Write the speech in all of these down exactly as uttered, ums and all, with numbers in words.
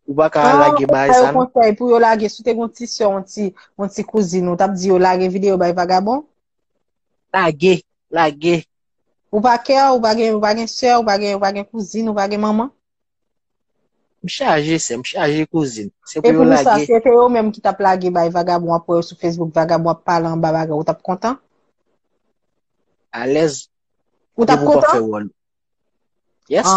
Ou pa ka lage bagay sa non. Konsèy pou yo lage, si w te gen yon ti sè, yon ti, yon ti kouzin, ou t ap di yo lage videyo bay vagabon? Lage, lage. Ou pa kè, ou pa gen, ou pa gen sè, ou pa gen, ou pa gen kouzin, ou pa gen manman? M chaje sè, m chaje kouzin. Se pou yo lage. E pou sa, si se te yo menm ki t ap lage bay vagabon, ap wè yo sou Facebook, vagabon ap pale anba bagay, ou t ap kontan? Alèz. Ou t ap kontan? Yes.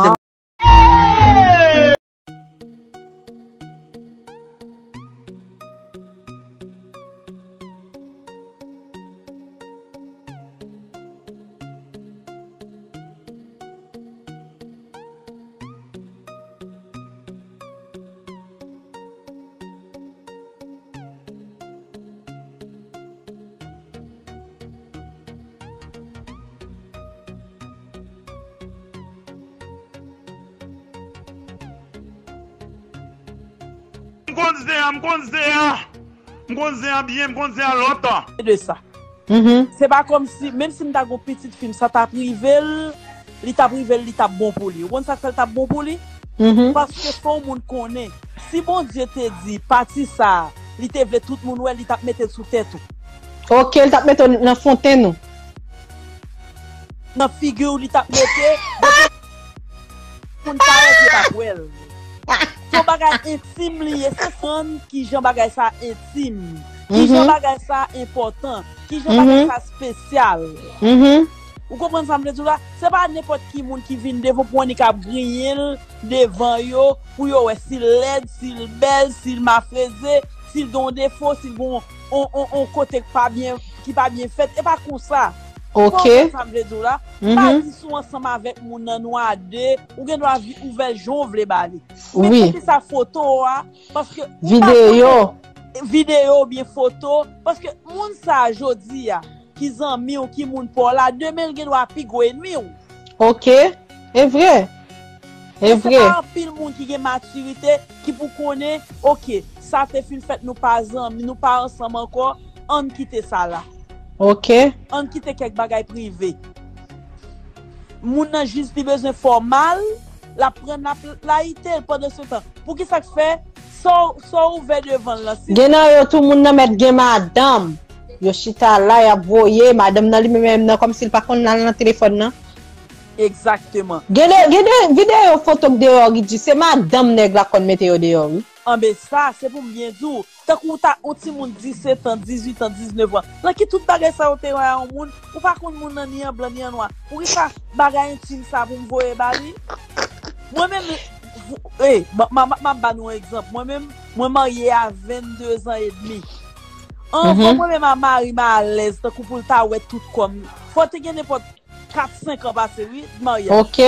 M konn zen an, m konn zen an. M konn zen an byen, m konn zen an lontan. De sa. Se pa kòmsi, menm si m ta gon pitit fi m, sa t ap rive l, li t ap rive l, li t ap bon pou li. Ou konn sa k fè l t ap bon pou li? Paske fò yon moun konnen, si Bondye te di pati sa a, li te vle tout moun wè l, li t ap mete l sou tèt ou. Ok, li t ap mete w nan fontenn ou. Nan figi w, li t ap mete. Moun parèt yo t ap wè l. Se yon bagay entim li ye, se konprann kijan bagay sa entim, kijan bagay sa enpòtan, kijan bagay sa espesyal. Ou konprann sa m vle di w la? Se pa nenpòt ki moun ki vin devan pou annik ap griyen l devan yo, pou yo wè si l lèd, si l bèl, si l mafreze, si l gen yon defo, si l gen yon, yon, yon, yon kote k pa byen, ki pa byen fèt. E pa konsa. Ok. Ou konprann sa m vle di w la? M pa di si w ansanm avèk moun nan nou a de, ou gen dwa vi- ouvè l jan w vle ba li. Men poukisa foto a? Paske ou pa konnen videyo oubyen foto, paske moun sa a jodi a, ki zanmi w, ki moun pa w la, demen l gen dwa pi gwo enmi w. Ok, e vre. E vre. Men se pa anpil moun ki gen matirite, ki pou konnen, ok, sa te fin fèt, nou pa zanmi, nou pa ansanm ankò, ann kite sa la. Ok. Ann kite kèk bagay prive. Moun nan jis li bezwen fè w mal, l ap pran l ap layite l pandan se tan. Poukisa k fè sa w ouvè devan l lan si. Gen nan yo tou moun nan mèt gen madanm. Yo chita la, y ap voye, madanm nan li menm menm nan kòmsi l pa konn al nan telefòn nan. Egzakteman. Gen de, gen de videyo foto k deyò ki di se madanm nèg la konn mete yo deyò wi. Anben sa, se pou m byen di w. Tankou w ta yon timoun disèt an, dizuit an, diznèf an. Nan ki tout bagay sa yo te wè a yon moun, ou pa konn moun nan ni an blan ni an nwa. Poukisa bagay entim sa pou m voye ba li? Mwen menm, e, m ap ba nou yon egzanp. Mwen menm, mwen marye a vennde zan edmi. Anvan mwen menm a mari m alèz tankou pou l ta wè tout kò m. Fò te gen nenpòt kat, senk an pase wi, maryaj. Ok.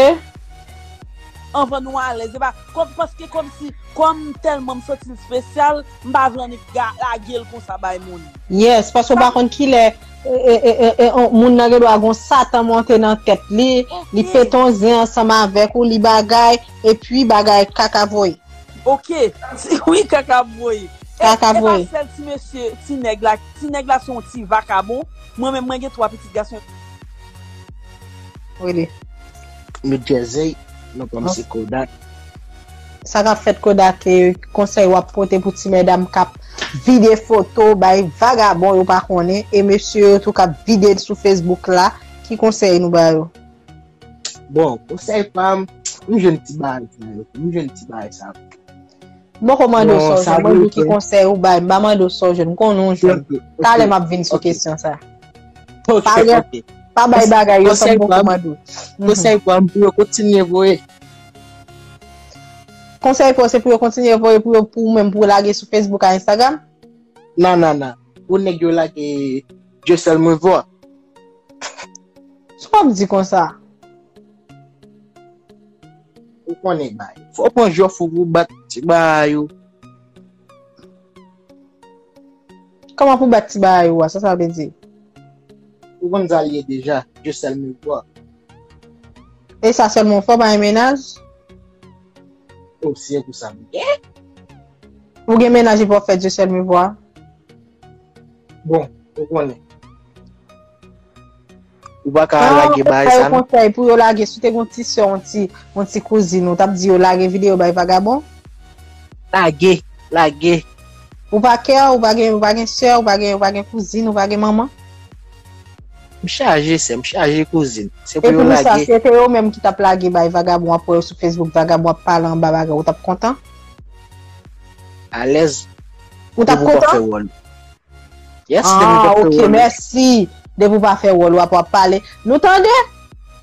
Anvan nou alèz. E pa, kòm, paske kòmsi, kòm tèlman m santi l espesyal, m pa vle annik ga- lage l konsa bay moun. Yes, paske w pa konn kilè e, e, e, e, e, on- moun nan gen dwa gon satan monte nan tèt li, li Ok. pete on zen ansanm avèk ou, li bagay, epi bagay kaka voye. Ok, wi kaka ap voye. E, Kaka ap e pa voye. sèl ti mesye, ti nèg la, ti nèg la se yon ti vakabon. Mwen menm mwen gen twa pitit gason. Rele. New Jersey, non pa m se Kodak. Sa k ap fèt Kodak, e konsèy w ap pote pou ti medam k ap vide foto bay vagabon yo pa konnen, e mesye yo tou k ap vide l sou Facebook la, ki konsèy nou ba yo? Bon, konsèy pa m, m jwenn ti bagay sa yo, m jwenn ti bagay sa yo. M poko mande w sa w jwenn, mwen di w ki konsèy ou bay, m pa mande w sa w jwenn, m konnen w jwenn. Talè m ap vin sou kesyon sa. Pa bay bagay yo san m poko mande w. Konsèy pa m, pou yo kontinye voye. Konsèy pa w se pou yo kontinye voye pou yo, pou ou menm pou w lage sou Facebook ak Instagram? Non, non, non. Pou nèg yo lage Dieu seul me voit. Sa w ap di konsa? Ou konnen bay. Fò w pran jòf ou pou bat ti bagay ou. Kòman pou bat ti bagay ou a? Sa sa vle di? Ou konn sa l ye deja. Dieu seul me voit. E sa sèlman w fè, w pa gen mennaj? Oh, si se pou sa m gen. Ou gen mennaj epi w ap fè Dieu seul me voit? Bon, ou konnen. Ou pa ka lage bagay sa non. Konsèy pou yo lage, si w te gen yon ti sè, yon ti, yon ti kouzin, ou t ap di yo lage videyo bay vagabon? Lage, lage. Ou pa kè, ou pa gen, ou pa gen sè, ou pa gen, ou pa gen kouzin, ou pa gen manman. M chaje sè, m chaje kouzin. Se pou yo lage. Epi nou sa, si se te yo menm ki t ap lage bay vagabon ap wè yo sou Facebook, vagabon ap pale anba bagay, ou t ap kontan? Alèz. Ou t ap kontan? Yes, ah, ok, mèsi. Depi ou pa fè wòl ou ap wap pale. Nou tande?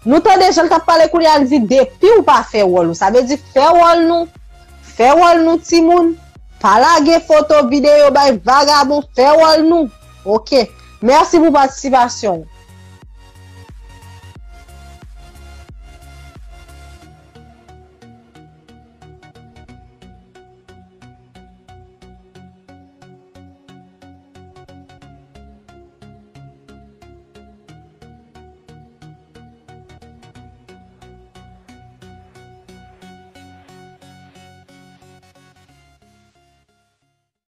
Nou tande jan l t ap pale kounye a, l di depi ou pa fè wòl ou. Sa vle di fè wòl nou. Fè wòl nou timoun. Pa lage foto, videyo bay vagabon, fè wòl nou. Ok. Mèsi pou patisipasyon.